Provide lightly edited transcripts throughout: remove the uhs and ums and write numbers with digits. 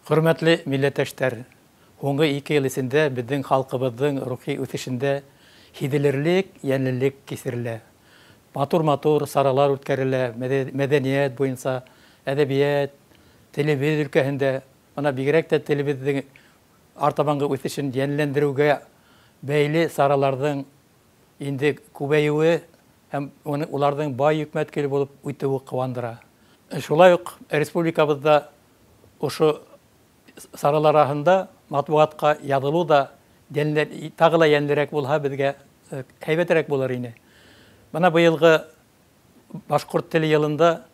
Хөрмәтле милләттәштәр, һуңғы 2 йыл эсендә беҙҙең халҡыбыҙҙың рухи үҫешендә һиҙелерлек йәнлелек кисерелә. Матур-матур саралар үткәрелә, мәҙәниәт буйынса, әҙәбиәт, телебеҙ өлкәһендә, бына бигерәк тә телебеҙҙең артабанғы үҫешен йәнләндереүгә бәйле сараларҙың инде күбәйеүе һәм уларҙың бай йөкмәткеле булып үтеүе ҡыуандыра. Шулай уҡ республикабыҙҙа ошо саралар араһында матбуғатҡа яҙылыу ҙа тағы ла йәнлерәк булһа, беҙгә һәйбәтерәк булыр ине. Бына быйылғы башҡорт теле йылында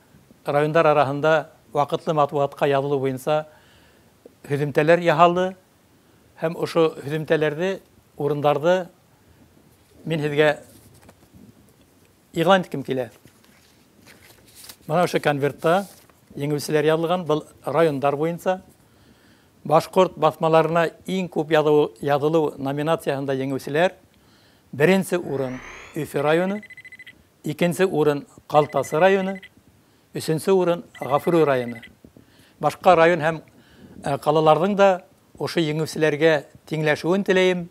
райондар араһында ваҡытлы матбуғатҡа яҙылыу буйынса һөҙөмтәләр яһалды һәм ошо һөҙөмтәләрҙе, урындарҙы мин һеҙгә иғлан иткем килә. Бына ошо конвертта еңеүселәр яҙылған, был райондар буйынса. Башҡорт баҫмаларына иң күп яҙылыу номинацияһында еңеүселәр: беренсе урын Өфө районы, икенсе урын Ҡалтасы районы, өсөнсө урын Ғафури районы. Башҡа район һәм ҡалаларҙың да ошо еңеүселәргә тиңләшеүен теләйем.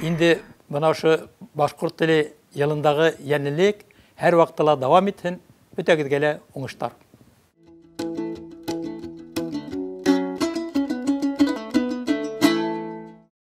Инде бына ошо башҡорт теле йылындағы йәнлелек һәр ваҡытта ла дауам итһен. Бөтәгеҙгә лә уңыштар.